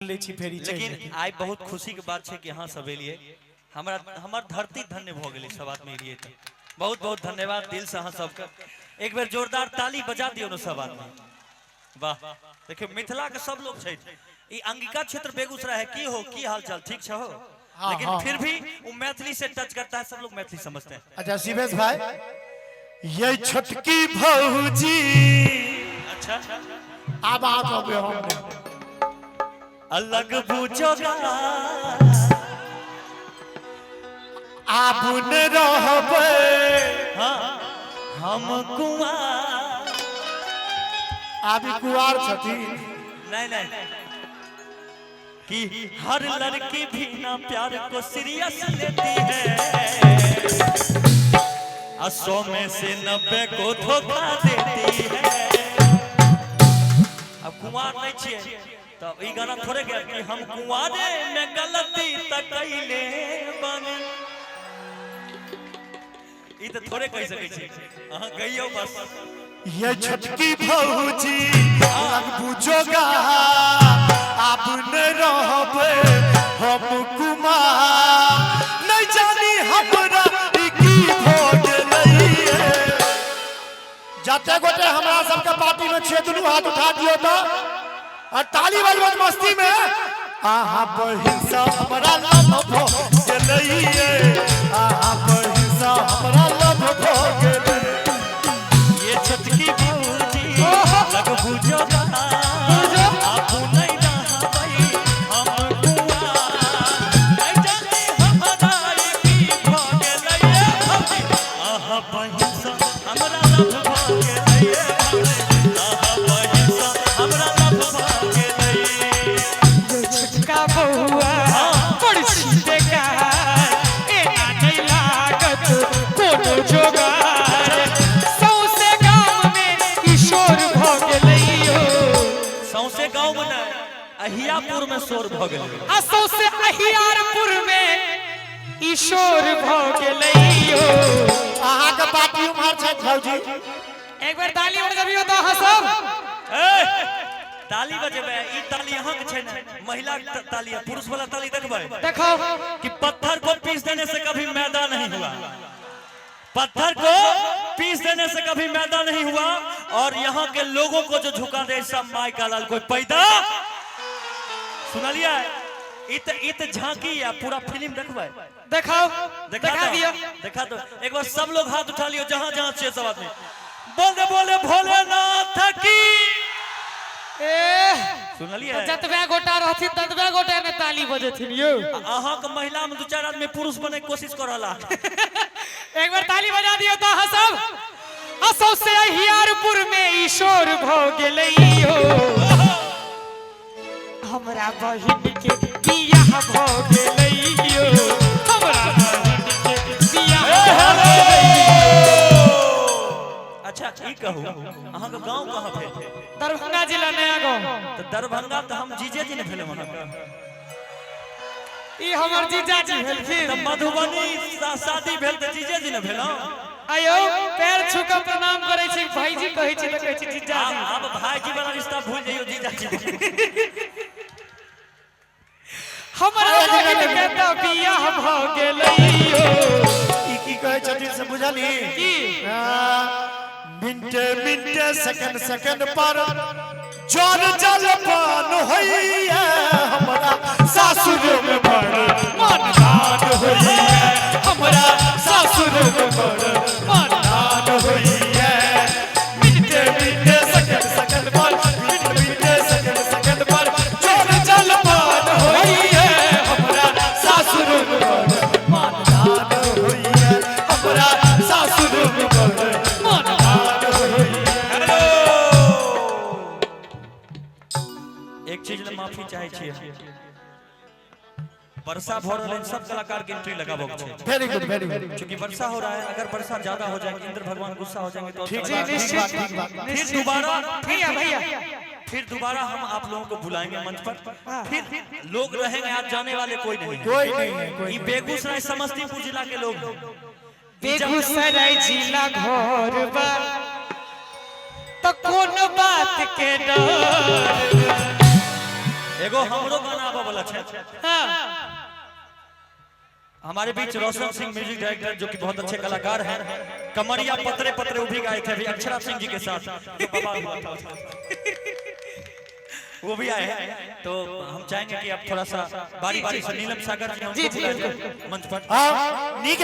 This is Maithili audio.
लै छी फेर ई चलि लेकिन जेथिन। आइ बहुत खुशी के बात छै कि अहाँ सब एलियै। हमरा हमर धरती धन्य भऽ गेलै सब आदमी एलियै तऽ। बहुत बहुत धन्यवाद दिल से अहाँ सबके। एक बेर जोरदार ताली बजा दियौ ने सब आदमी। वाह, देखियौ मिथिला के सब लोग छथि। ई अंगिका क्षेत्र बेगूसराय है, की हो, की हाल चाल, ठीक छहो? हाँ, लेकिन हाँ। फिर भी वो मैथिली से टच करता है, सब लोग मैथिली समझते हैं। अच्छा शिवेश भाई, ये छोटकी भौजी। अच्छा आब आब हम अलग बुझोगा आब न रहबै। हाँ हम कुआर। आब ई कुआर छथिन। नहीं नहीं, कि हर लड़की भी ना प्यार को सीरियस लेती है, 100 में से 90 को धोखा देती है। अब कुंवार नहीं छिए तो ई गाना थोड़े गया कि हम कुंवारे में गलती त कैले बानी, ई त थोड़े कह सकै छी। अहाँ गइयो बस। ये छोटकी भौजी लगबू जोगा, आब न रहबै हम कुमार, नहीं जानी हमरा ई की भऽ गेलैये। जते गोटे हमरा सबके पार्टी में छियै दुनू हाथ उठा दियौ तऽ, और ताली बजबत मस्ती में। आहा बहिन सँ हमरा लव भऽ गेलैये, आहा बहिन सँ हमरा लव भऽ गेलै। ये छोटकी भौजी लगबू जोगा, आब नहीं रहबै हम कुंवार, नहीं जानी हमरा ई की भऽ गेलैये भौजी। आहा बहिन सँ हमरा लव भऽ गेलैये भौजी, आहा बहिन सँ हमरा लव भऽ गेलैये। छोटका बौआ बड़ छी बेकार, एना नहि लागत कोनो जोगार, सौंसे गाम में ई शोर भऽ गेलैयो। सौंसे गाँव में नहि, अहियापुर में शोर भऽ गेलै। आ सौंसे अहियारपुर में ई शोर भऽ गेलैयो। अहाँके पार्टी उम्हर छथि भौजी। एक बेर ताली बजबियौ तऽ अहाँ सब। ए, ताली बजेबै, ई ताली अहाँके छै ने, महिला के ताली है, पुरुष वाला ताली देखबै। देखो कि पत्थर को पीस देने से कभी मैदा नहीं हुआ, पत्थर को पीस देने से कभी मैदा नहीं हुआ, और यहाँ के लोगों को जो झुका दे सब माई का लाल कोई पैदा। सुनलिए? इत इत झांकी है, पूरा फिल्म देखबै। देखाओ, देखा देखा दो, दियो, देखा दो। एक बार सब लोग हाथ उठा लियो, जहां जहां छे सब आदमी बोल दे, बोले भोलेनाथ की। ए सुनलिए? जतबे गोटा रहथिन ततबे गोटा ने ताली बजेथिन यौ। अहाँ के महिला में दू चार आदमी पुरुष बने के कोशिश कर रहा। एक बार ताली बजा दियो तो अहाँ सब। असौ से अहियारपुर में ई शोर भऽ गेलैयो, हमरा बहिन के बियाह भऽ गेलैयो, हमरा बहिन के बियाह भऽ गेलैयो। अच्छा ई कहू, अहाँ के गांव कहाँ भेल? दरभंगा जिला नया गांव। तो दरभंगा तो हम जीजे जी ने भेल अहाँ के। ई हमर जीजाजी भेलखिन। तो मधुबनी शादी भेल तो जीजे जी ने भेल। आयो पैर छू के प्रणाम करै छी, भाईजी कहै छी तऽ कहै छी जीजाजी। आब भाईजी वाला रिश्ता भूल जइयो जीजाजी। हमरा बहिन के तऽ बियाह भऽ गेलैयो। ई की कहै छथिन से बुझलही? की? मिनटे मिनटे सेकंड सेकंड पर जल जलपान होइए, हमरा सासुर में बड़ मनदान होइए, हमरा सासुर में बड़ मनदान होइए। मिनटे मिनटे सेकंड सेकंड पर, मिनटे मिनटे सेकंड सेकंड पर जल जलपान होइए, हमरा सासुर में बड़ मनदान होइए, हमरा सासुर में बड़ मनदान होइए। हेलो, एक चीज ले माफी चाहे छियै, वर्षा भऽ रहल है, सब कलाकार के एंट्री लगाबो के छै। वेरी गुड, वेरी गुड। क्योंकि वर्षा हो रहा है, अगर वर्षा ज्यादा हो जाएगी इंद्र भगवान गुस्सा हो जाएंगे तो ठीक कलाकार- बात, ठीक बात, ठीक बात। फिर दोबारा, भैया भैया फिर दोबारा हम आप लोगों को बुलाएंगे मंच पर, फिर लोग रहेंगे, आज जाने वाले कोई नहीं है। कोई नहीं है, कोई ये बेगूसराय समस्तीपुर जिला के लोग हैं। बेगूसराय जिला घर बा तो कोन बात के डर। एगो हमरो गाना आबऽ वाला छै। हाँ। हमारे बीच रोशन सिंह म्यूजिक डायरेक्टर, जो कि बहुत अच्छे कलाकार हैं, कमरिया पतरे पतरे वो भी गाए थे अभी अक्षरा सिंह जी के साथ, जो बवाल हुआ था उसका। वो भी आए हैं, तो हम चाहेंगे कि अब थोड़ा सा बारी बारी से नीलम सागर जी जी, हमको जी, बुलाएं मंच पर। हाँ, नीक।